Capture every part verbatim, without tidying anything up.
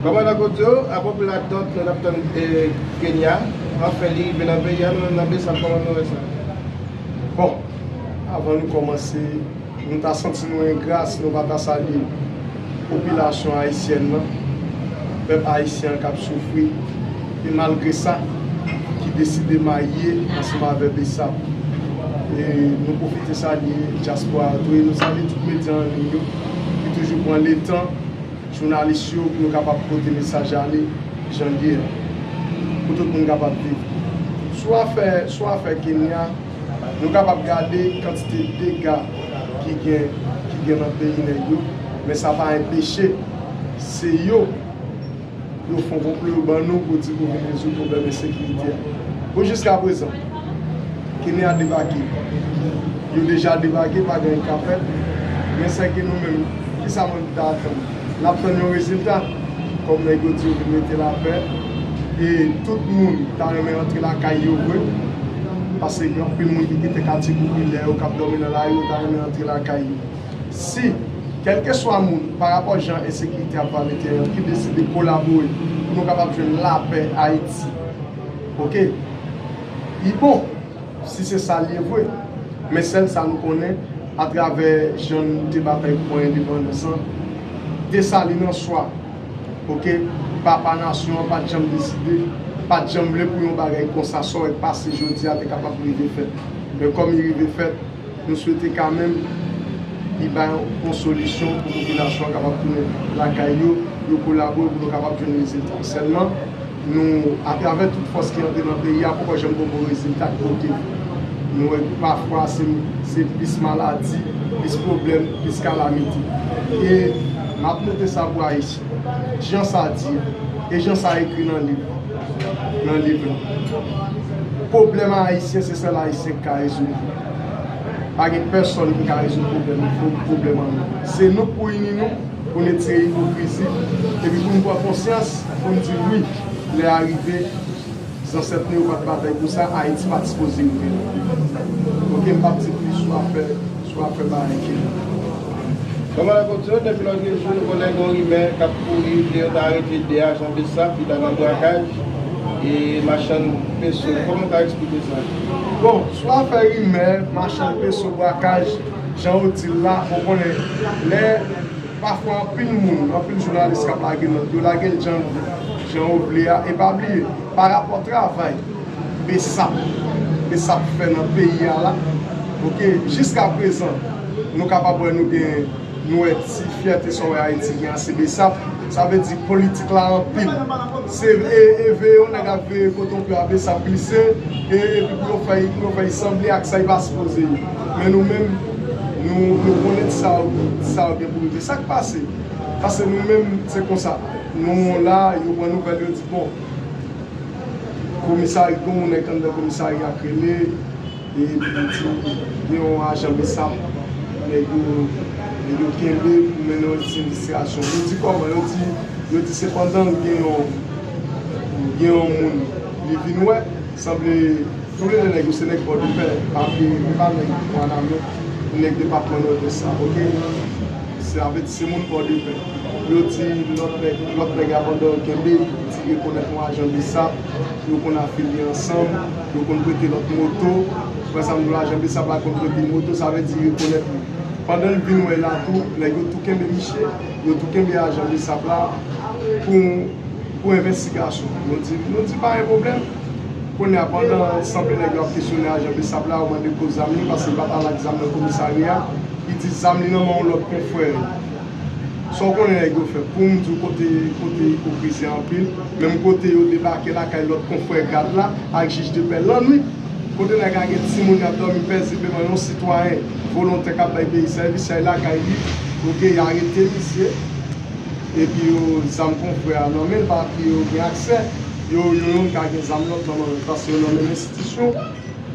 Kòmandan Kodyo, apre pil atant, nou t ap tann eh, Kenya, anfen li rive nan peyi a, nou menm nan Besap, kòman nou wè sa? Bon, avan nou kòmanse, nou ta santi nou engra si nou pa ta salye popilasyon ayisyèn nan, pèp ayisyen an k ap soufri, e malgre sa, ki deside marye ansanm avè Besap. E nou pwofite salye dyaspora a tou, e nou salye tout medya an liy yo ki toujou pran letan jounalis yo pou yo kapab pote mesaj ale jan l ye a, pou tout moun kapab viv. Sou afè, sou afè Kenya, nou kapab gade kantite dega ki gen, ki gen nan peyi nèg yo, men sa pa enpeche se yo, yo fè yon konplo yo ban nou pou di pou vin rezoud pwoblèm ensekirite a. Pou jiskaprezan, Kenya debake. Yo deja debake, pa gen anyen k ap fèt. Men sèke nou menm, kisa moun ta atann? N ap tann yon rezilta. Kòm nèg yo di yo vin mete lapè, e tout moun ta renmen rantre lakay yo vre. Paske gen anpil moun ki kite katye popilè yo k ap dòmi nan lari yo, ta renmen rantre lakay yo. Si, kèlkeswa moun, parapò jan ensekirite ap vale teren an, ki deside kolabore pou nou kapab jwenn lapè Ayiti, oke? Li bon, si se sa l ye vre. Men sèl sa nou konnen, atravè jan nou te batay pou pran endepandans lan, Desalin an swa, oke, papa nasyon an pa t janm deside, pa t janm vle pou yon bagay konsa, sa w wè k pase jodi a te kapab rive fèt. Men kòm li rive fèt, nou swete kanmenm li bay yon solisyon pou popilasyon an kapab tounen lakay yo, yo kolabore pou nou kapab jwenn rezilta. Sèlman, nou, atravè tout fòs ki antre nan peyi a, poko janm gen bon rezilta ki pote. Nou wè pafwa se, se plis maladi, plis pwoblèm, plis kalamite. E m ap note sa pou Ayisyen. Jan sa di a, e jan sa ekri nan liv, nan liv la. Pwoblèm Ayisyen, se sèl Ayisyen ki ka rezoud li. Pa gen pèsonn ki ka rezoud pwoblèm, pwoblèm an nou. Se nou k pou ini nou, pou n retire ipokrizi, epi pou n pran konsyans, pou n di wi, lè a rive, zansèt nou yo pa t batay pou sa, Ayiti pa t sipoze rive la. Oke, m p ap di plis sou afè, sou afè bagay Kenya. Kòmandan Kodyo, depi lòt jou, nou konnen gen yon rimè k ap kouri, ke yo ta arete de ajan Besap ki ta nan brakaj, e machann peso. Kòman w ka eksplike sa? Bon, sou afè rimè, machann peso, brakaj, jan w di l la, ou konnen, lè pafwa anpil moun, anpil jounalis k ap lage nòt, yo lage l jan, jan yo vle a, e pa bliye, parapò travay Besap, Besap fè nan peyi a la, oke, jiskaprezan, nou kapab wè nou gen, nou wè ti fyète sa w wè Ayiti gen an se Besap, sa vle di politik la anpil. Se e, e veye yon nèg ap veye kote yon pye a Besap glise, e, epi pou yo fè, pou yo fè y sanble ak sa y pa sipoze ye. Men nou menm, nou, nou konnen sa, sa gen pou rive. Sa k pase? Paske nou menm, se konsa. Nou la, yo pran nouvèl, yo di, bon, komisari, gen yon nèg anndan komisarya k rele, e li di, gen yon ajan Besap, nèg yo, nèg yo kenbe pou mennen yon ti envestigasyon. Yo di kòman? Yo di, yo di se pandan gen yon, gen yon moun, li vin wè, sanble, toulède nèg yo se nèg Pòdepè, pa bliye, se pa nèg Wanament, nèg depatman Nòdès la, oke? Sa vle di se moun Pòdepè. Yo di lòt nèg, lòt nèg a pandan yo kenbe, li di rekonèt yon ajan Besap, yo konn afilye ansanm, yo konn prete lòt moto. Frè sa m di w la, ajan Besap la konn prete moto, sa vle di rekonèt li. Pandan l vin wè l la tou, nèg yo tou kenbe misye, yo tou kenbe ajan Besap la pou pou envestigasyon. Nou di, nou di pa gen pwoblèm. Kounye a, pandan sanble nèg yo ap kesyone ajan Besap la, yo mande kote zam li, paske li pa t al ak zam nan komisarya, li di zam li nan men yon lòt konfrè. Sa w konnen nèg yo fè, pou m di w kote, kote ipokrizi a anpil, menm kote yo debake lakay lòt konfrè gad la ak jij de pè lannwit, kote nèg la gen timoun y ap dòmi pezibleman, yon sitwayen volontè k ap bay peyi sèvis, y al lakay li, oke, y arete misye, epi yo zam konfrè a nan men l, pa bliye yo gen aksè, yo, yo youn ka gen zam lòt nan men l, paske yo nan menm enstitisyon,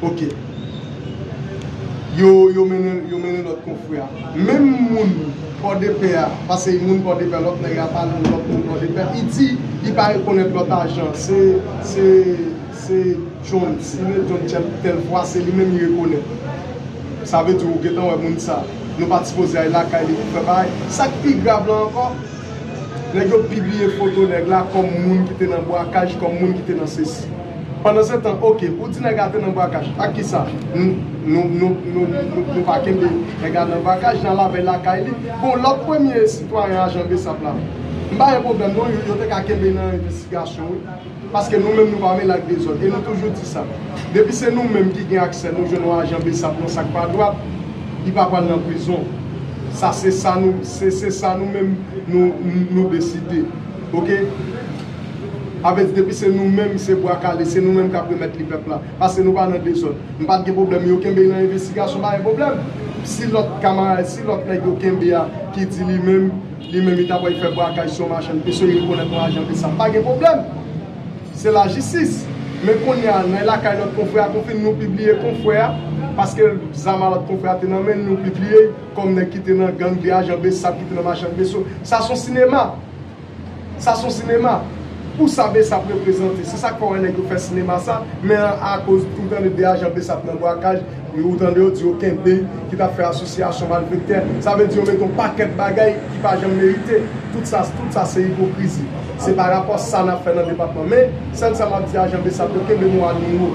oke. Yo, yo mennen, yo mennen lòt konfrè a. Menm moun Pòdepè a, paske moun Pòdepè, lòt nèg la pale yon lòt moun Pòdepè, li di li pa rekonèt lòt ajan, se, se, se John, si men John tèl, tèl fwa, se li menm li rekonèt. Sa vle di ou gentan wè moun sa, nou pa t sipoze al lakay li pou fè bagay. Sa k pi grav la ankò, Nèg yo pibliye foto nèg la kòm moun ki te nan bwakaj, kòm moun ki te nan sesi. Pandansetan, oke, ou di nèg la te nan bwakaj. Ak kisa? N-, nou, nou, nou, nou, nou pa kenbe nèg la nan bwakaj, n al avè l lakay li. Bon, lòt premye sitwayen ajan BSAP la, m pa gen pwoblèm non, yo, yo te ka kenbe nan envestigasyon, wi. Paske nou menm nou pa mele ak dezòd. E nou toujou di sa. Depi se nou menm ki gen aksè, nou jwenn yon ajan BSAP nan sa k pa dwat, li pa pral nan prizon. Sa se sa nou, se, se sa nou menm nou, nou deside. Oke? Sa vle di depi se nou menm, se bwa kale, se nou menm k ap remèt li pèp la. Paske nou pa nan dezòd. M pa t gen pwoblèm, yo kenbe l nan envestigasyon, pa gen pwoblèm. Si lòt kamarad, si lòt nèg yo kenbe a, ki di li menm, li menm li ta pral fè bwakaj sou machann peso, li rekonèt yon ajan BSAP, pa gen pwoblèm. Se lajistis. Men kounye a, nan lakay lòt konfrè a, konfin nou pibliye konfrè a, paske zam a lòt konfrè a te nan men n, nou pibliye l kòm nèg ki te nan gang de ajan BSAP ki te nan machann peso. Sa se yon sinema. Sa se yon sinema. Pou sa BSAP reprezante, se sa k fè w wè nèg yo fè sinema sa, men akoz ou tande de ajan BSAP nan bwakaj, ou tande yo di yo kenbe, ki t ap fè asosyasyon malfektè. Sa vle di yo mete yon pakèt bagay ki pa janm merite. Tout sa, tout sa se ipokrizi. Se pa rapò sa n ap fè nan depatman. Men, sèl sa m ap di ajan BSAP yo, kenbe mo a nou wo.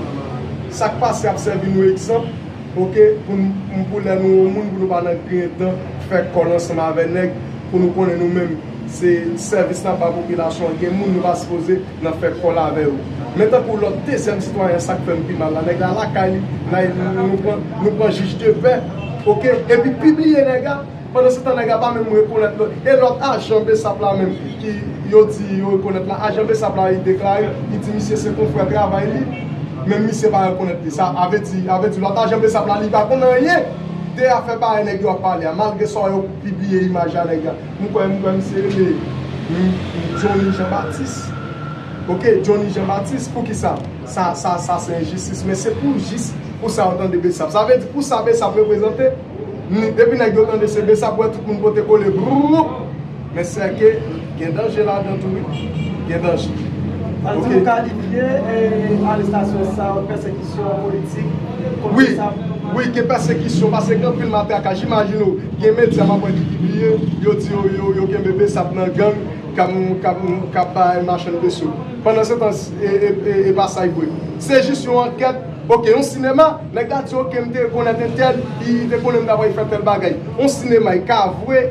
Sa k pase ap sèvi nou egzanp, oke, pou n, pou lè nou yon moun, pou nou pa nan griyen dan, fè kòl ansanm avè nèg, pou nou konnen nou menm, se sèvis n ap ba popilasyon an, gen moun nou pa sipoze nan fè kòl avè yo. Men tankou lòt dezyèm sitwayen, sa k fè m pi mal la, nèg la lakay li, n al, nou pran, nou pran jij de pè, oke, epi pibliye nèg la, pandansetan nèg la pa menm rekonèt lòt, e lòt ajan BSAP la menm, ki yo di yo rekonèt la, ajan BSAP la, li deklare, li di misye se konfrè travay li, men misye pa rekonèt li. Sa, sa vle di, sa vle di lòt ajan BSAP la, li pa konn anyen de afè parèy nèg yo ap pale a, malgre sa yo pibliye imaj a nèg la. M kwè, m kwè misye rele, m, m, Johnny Jean Baptiste. Oke, Johnny Jean Baptiste, poukisa? Sa, sa, sa se enjistis, men se pou jis pou sa yo tande BSAP. Sa vle di pou sa BSAP reprezante, ni, depi nèg yo tande se BSAP, wè tout moun pote kole, broup. Men sèke gen danje ladan tou, wi. Gen danje. Sa vle di nou kalifye, eh, arestasyon sa yo, pèsekisyon politik kont BSAP? Wi, gen pèsekisyon, paske gen anpil matrakaj. Imajine w, gen medya m ap wè ki pibliye, yo di yo, yo, yo kenbe BSAP nan gang, k ap, k ap, k ap bay machann peso. Pandansetan, e, e, e, e pa sa k vre. Se jis yon ankèt, oke, yon sinema, nèg la di, oke, m te rekonèt entèl, li te konnen m ta pral fè tèl bagay. Yon sinema, li ka vre,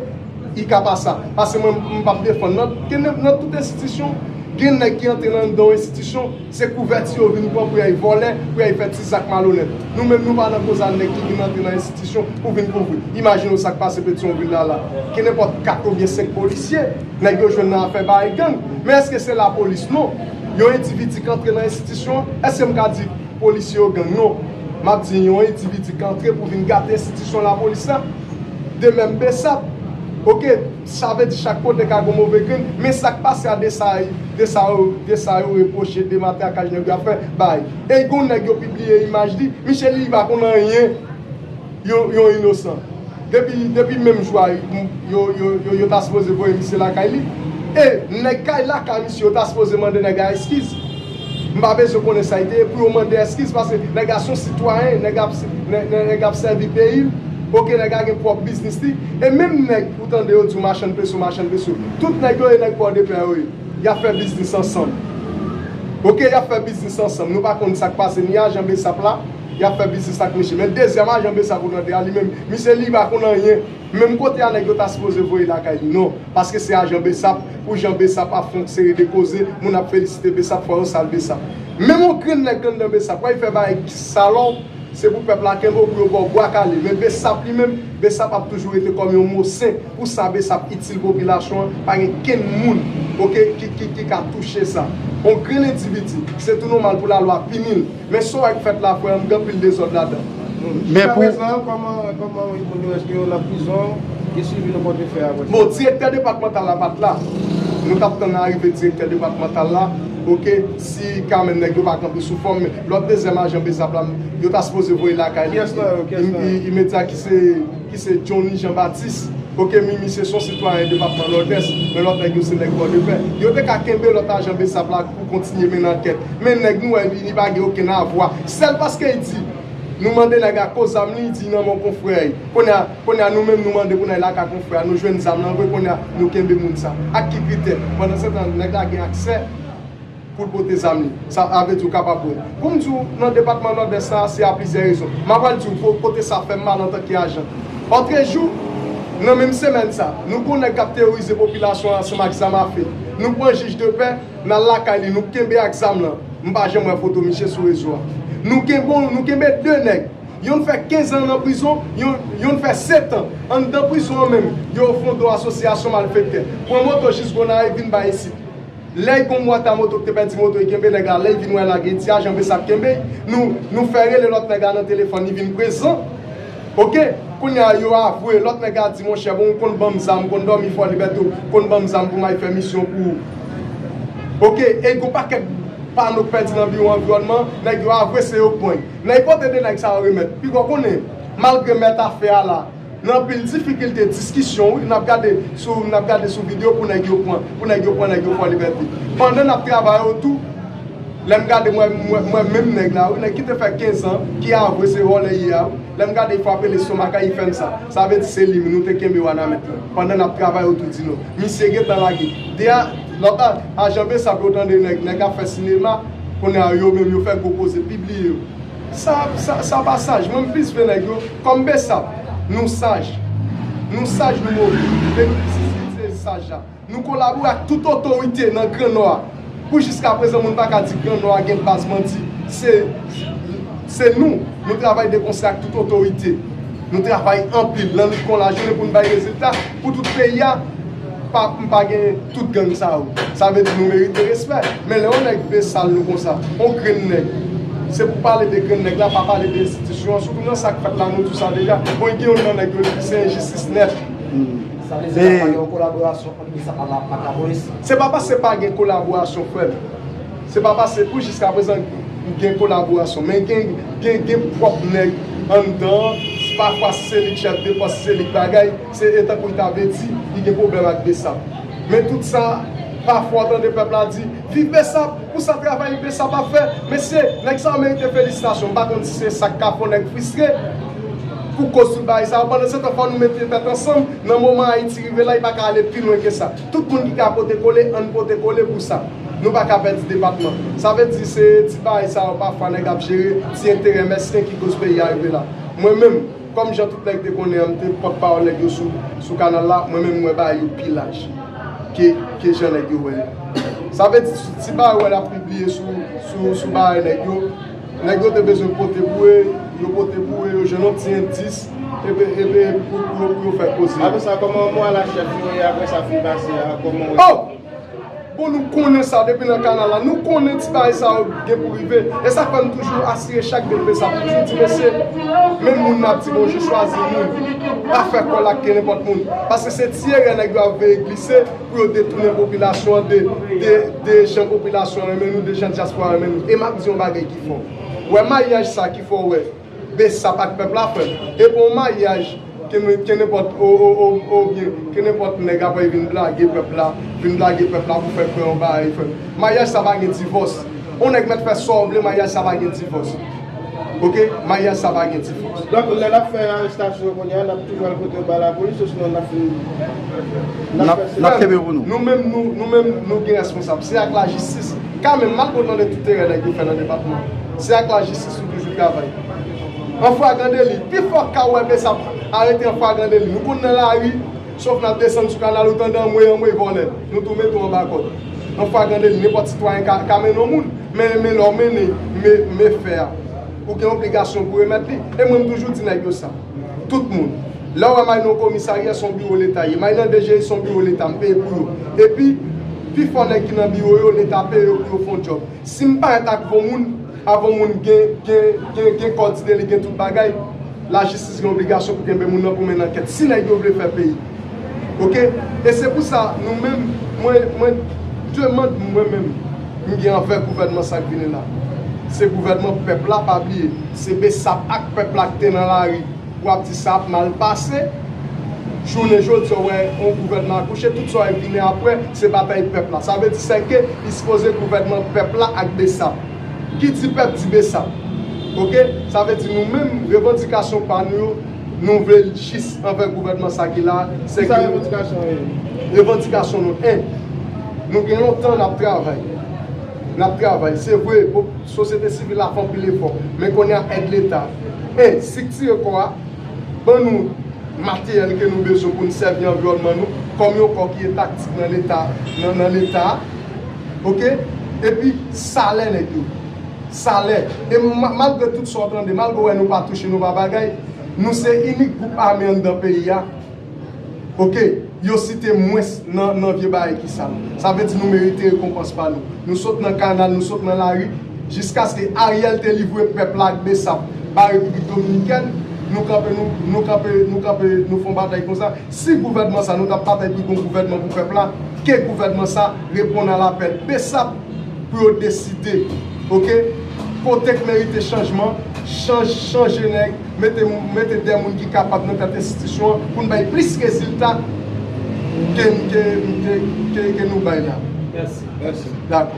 li ka pa sa. Paske mwen, m p ap defann. Nan, gen nan, nan tout enstitisyon, gen nèg ki antre nan, nan yon enstitisyon, se kouvèti yo vin pran pou y al vòlè, pou y al fè ti zak malonèt. Nou menm, nou pa nan koz a nèg ki vin antre nan enstitisyon pou vin kouvri. Imajine w sa k pase Petyonvil la, la. Gen nenpòt kat oubyen senk polisye, nèg yo jwenn nan afè bay gang. Men èske se lapolis? Non. Yon endividi k antre nan enstitisyon an, èske m ka di polisye yo gang? Non. M ap di yon endividi k antre pou vin gate enstitisyon lapolis la. De menm BSAP. Oke, sa vle di chak kote ka gon move grenn, men sa k pase a de sa, de sa yo, de sa yo repwoche, de matrakaj nèg yo ap fè, bay. E gon nèg yo pibliye imaj li, misye li, li pa konn anyen, yon, yon inosan. Depi, depi menm jou a, yo, yo, yo, yo ta sipoze voye misye lakay li. E nèg k al lakay misye, yo ta sipoze mande nèg la eskiz. M pa bezwen konnen sa l te ye pou yo mande eskiz, paske nèg la se yon sitwayen, nèg ap, nèg, nèg, nèg ap sèvi peyi l, oke, nèg la gen pwòp biznis li, e menm nèg ou tande yo di w machann peso, machann peso, tout nèg yo e nèg Pòdepè yo ye, y ap fè biznis ansanm, oke, y ap fè biznis ansanm, nou pa konn sa k pase, ni ajan BSAP la, y ap fè biznis ak misye, men dezyèm ajan BSAP ou tande a, li menm, misye li pa konn anyen, menm kote a nèg yo ta sipoze voye lakay li, non. Paske se ajan BSAP, pou jan BSAP ap fè yon seri de koze, moun ap felisite BSAP, fò yo sal BSAP. Menm yon grenn nèg anndan BSAP, w al fè bagay salòp, se pou pèp la kenbe w pou yo ba w bwa kale. Men BSAP li menm, BSAP ap toujou rete kòm yon mo sen. Pou sa BSAP itil popilasyon an, pa gen kenn moun, oke, ki, ki, ki ka touche sa. Yon grenn endividi, se tou nòmal pou lalwa pini l. Men sa w wè k fèt la, frè m, gen anpil dezòd ladan. Men pou... Jiskaprezan, kòman, kòman moun yo, èske yo nan prizon, ki swivi nou konte fè apre sa? Bon, direktè depatmantal la pa t la. Nou t ap tann arive direktè depatmantal la. Oke, si kanmenm nèg yo pa kanpe sou fòm, men lòt dezyèm ajan BSAP la, yo ta sipoze voye lakay li. Kiyès nan yo? Kiyès nan yo? Im-, i-, imedya ki se, ki se Johnny Jean Baptiste. Oke, mi, misye se yon sitwayen depatman Nòdès, men lòt nèg yo se nèg Pòdepè. Yo te ka kenbe lòt ajan BSAP la pou kontinye mennen ankèt. Men nèg nou wè li, li pa gen okenn avwa. Sèl paske l di, Nou mande nèg la kote zam li, di nan men konfrè. Kounye a, kounye a nou menm nou mande pou n al lakay konfrè a, nou jwenn zam lan vre, kounye a nou kenbe moun sa. Ak ki kritè? Pandan se tan, nèg la gen aksè pou l pote zam li. Sa a vle di w kapab wè. Pou m di w, nan depatman Nòdès la, se a plizyè rezon. M a pral di w ko-, kote sa fè m mal antanke ajan. Òtrejou, nan menm semèn sa, nou gen yon nèg k ap teworize popilasyon an ansanm ak zam afe. Nou pran jij de pè, n al lakay li, nou kenbe ak zam lan. M pa janm wè foto misye sou rezo a. Nou kenbe, nou kenbe de nèg. Yonn fè kenz an nan prizon, yonn, yonn fè sèt an anndan prizon an menm. Yo fè yon don asosyasyon malfektè. Pran moto jis Gonayiv vin bay isit. Lè y gen yon bwat a moto ki te pèdi moto, y kenbe nèg la. Lè y vin wè la gen ti ajan Bsap kenbe y, nou, nou fè rele lòt nèg la nan telefòn, li vin prezan. Oke? Kounye a, yo avwe. Lòt nèg la di, monchè, bon, ou konn ban m zam, ou konn dòmi Fò Libète, ou konn ban m zam pou m al fè misyon pou ou. Oke? E gon pakèt pano k pèdi nan biwo anviwònman, nèg yo avwe, se yo k pran y. Nan ipotez de nèg sa yo remèt, piga w konnen, malgre mèt afè a la, nan anpil difikilte, diskisyon, wi, n ap gade sou, n ap gade sou videyo pou nèg yo pran, pou nèg yo pran nèg yo Fò Libète. Pandan n ap travay otou, lè m gade, mwen, mwen, mwen menm nèg la, wi, nèg ki te fè kenz an, ki avwe se vòlè ye a, wi. Lè m gade, l frape lestomak a, li fè m sa. Sa vle di se li, nou te kenbe Wanament lan. Pandan n ap travay otou di nou. Misye gentan lage. De a, lòt a, ajan Bsap yo tande nèg, nèg ap fè sinema, kounye a yo menm yo fè gwo koze, pibliye yo. Sa, sa, sa pa saj. Mwen, m plis vle nèg yo, kòm Bsap, nou saj. Nou saj, nou move. E nou plis itilize saj la. Nou kolabore ak tout otorite nan Gran Nò a. Pou jiskaprezan, moun pa ka di Gran Nò a gen baz manti. Se, se nou, nou travay de konsè ak tout otorite. Nou travay anpil nan lit kon lajounen pou n bay rezilta pou tout peyi a. Pa, m pa gen tout gang sa yo. Sa vle di nou merite respè. Men lè yon nèg vle sal nou konsa, yon grenn nèg, se pou pale de grenn nèg la, pa pale de enstitisyon an. Sitou nan sa k fèt la, nou di w sa deja. Bon, gen youn nan nèg yo, li di se enjistis nèt. Sa vle di pa gen yon kolaborasyon ant Bsap ak lapolis? Se pa paske pa gen kolaborasyon, frè m. Se pa paske pou jiskaprezan gen kolaborasyon, men gen, gen, gen pwòp nèg anndan an, pafwa se li k chèf de pòs, se li k bagay, se e tankou l ta vle di, li gen pwoblèm ak Bsap. Men tout sa, pafwa w tande pèp la di, viv Bsap, pou sa travay Bsap ap fè, mesye, nèg sa yo merite felisitasyon, m pa konn si se sa k ka fè yon nèg fristre, pou koz tout bagay sa yo, pandan se tan fò nou mete tèt ansanm, nan moman Ayiti rive la, li pa ka ale pi lwen ke sa. Tout moun ki ka pote kole, ann pote kole pou sa. Nou pa ka pèdi depatman. Sa vle di se ti bagay sa yo pafwa nèg ap jere, ti enterè mèsken ki koz peyi a rive la. Mwen menm, kòm jan tout nèg te konnen an, m te pòtpawòl nèg yo sou, sou kanal la, mwen menm m wè bagay yo pi laj ke, ke jan nèg yo wè yo. Sa vle di ti bagay ou wè l ap pibliye sou, sou, sou bagay nèg yo, nèg yo te bezwen pote boure, yo pote boure, yo jwenn yon ti endis, epi, epi, epi pou, pou, pou yo fè koze. Apre sa, kòman mò a la chèf yo ye, apre sa fin pase a, kòman w wè? Oh! Bon, nou konnen sa depi nan kanal la. Nou konnen ti bagay sa yo gen pou rive. E sa k fè m toujou asire chak grenn Bsap. M toujou di, mesye, menm moun n ap di, bon, je chwazi moun. Pa fè kòl ak kenenpòt moun. Paske se ti erè nèg yo ap veye glise pou yo detounen popilasyon an de, de, de jan popilasyon an renmen nou, de jan dyaspora renmen nou. E m ap di yon bagay ki fò. Wè maryaj sa ki fè w wè Bsap ak pèp la, frè m. E pa yon maryaj ke, ke nenpòt, o, o, o, oubyen ke nenpòt nèg ap vin blage pèp la, vin blage pèp la pou fè kwè yon bagay, frè m. Maryaj sa pa gen divòs. Yon nèg mèt fè sa w vle, maryaj sa pa gen divòs. Oke? Maryaj sa pa gen divòs. Donk, lè n ap fè arestasyon kounye a, n ap toujou al pote yo ba lapolis, osinon n ap fin, n ap fè silans? N ap kenbe pou nou. Nou menm, nou, nou menm, nou gen responsab. Se ak lajistis. Kanmenm, malgre w tande tout erè nèg yo fè nan depatman, se ak lajistis nou toujou travay. An fragran deli, pi fò ka wè Bsap arete an fragran deli. Nou konn nan lari, sof n ap desann sou kanal, ou tande anmwe, anmwe, vòlè. Nou tou mete w anba kòd. An fragran deli, nenpòt sitwayen ka, ka mennen yon moun. Men, men lè w mennen, men, men fè a, ou gen obligasyon pou remèt li. E mwen, m toujou di nèg yo sa. Tout moun. Lè w wè m al nan yon komisarya, se yon biwo Leta ye. M al nan D G I, se yon biwo Leta, m peye pou yo. Epi, pifò nèg ki nan biwo yo, Leta peye yo pou yo fè yon djòb. Si m parèt ak yon moun, avè yon moun gen, gen, gen, gen kòd de li, gen tout bagay, lajistis gen obligasyon pou kenbe moun nan pou mennen ankèt. Si nèg yo vle fè peyi. Oke? E se pou sa, nou menm, mwen, mwen, demann mwen menm, m gen anvè gouvènman sa k vini la. Se gouvènman pèp la, pa bliye. Se Bsap ak pèp la k te nan lari. W ap di sa ap mal pase. Jounen jodi a, w wè yon gouvènman akouche, tout sa w wè vini apre, se batay pèp la. Sa vle di, sèke li sipoze gouvènman pèp la ak Bsap. Ki di pèp, di Bsap. Oke? Sa vle di nou menm, revandikasyon pa nou yo, nou vle l jis anvè gouvènman sa ki la. Se ki revandikasyon nou? Revandikasyon nou, en, nou gen lontan n ap travay. N ap travay. Se vre, sosyete sivil la fè anpil efò, men kounye a èd Leta. En, estriktire kò a, ban nou materyèl ke nou bezwen pou n sèvi anviwònman nou kòm yon kò ki entaktik nan Leta, nan, nan Leta a. Oke? Epi, salè nèg yo. Salè. E ma- malgre tout sa w tande, malgre w wè nou pa touche, nou pa bagay, nou se inik gwoup ame anndan peyi a. Oke? Yo site mwens nan, nan vye bagay ki sal. Sa vle di nou merite rekonpans pa nou. Nou sot nan kanal, nou sot nan lari, jiskaske Ariel te livre pèp la ak Besap ba Repiblik Dominikèn, nou kanpe, nou, nou kanpe, nou kanpe, nou fè yon batay konsa. Si gouvènman sa, nou t ap batay pou yon gouvènman pou pèp la, ke gouvènman sa reponn a lapèl Besap pou yo deside, oke? Kote k merite chanjman, chanj, chanje nèg, mete, mete de moun ki kapab nan tèt enstitisyon an pou n bay plis rezilta ke, ke, ke, ke, ke nou bay la. Mèsi. Mèsi. Dakò.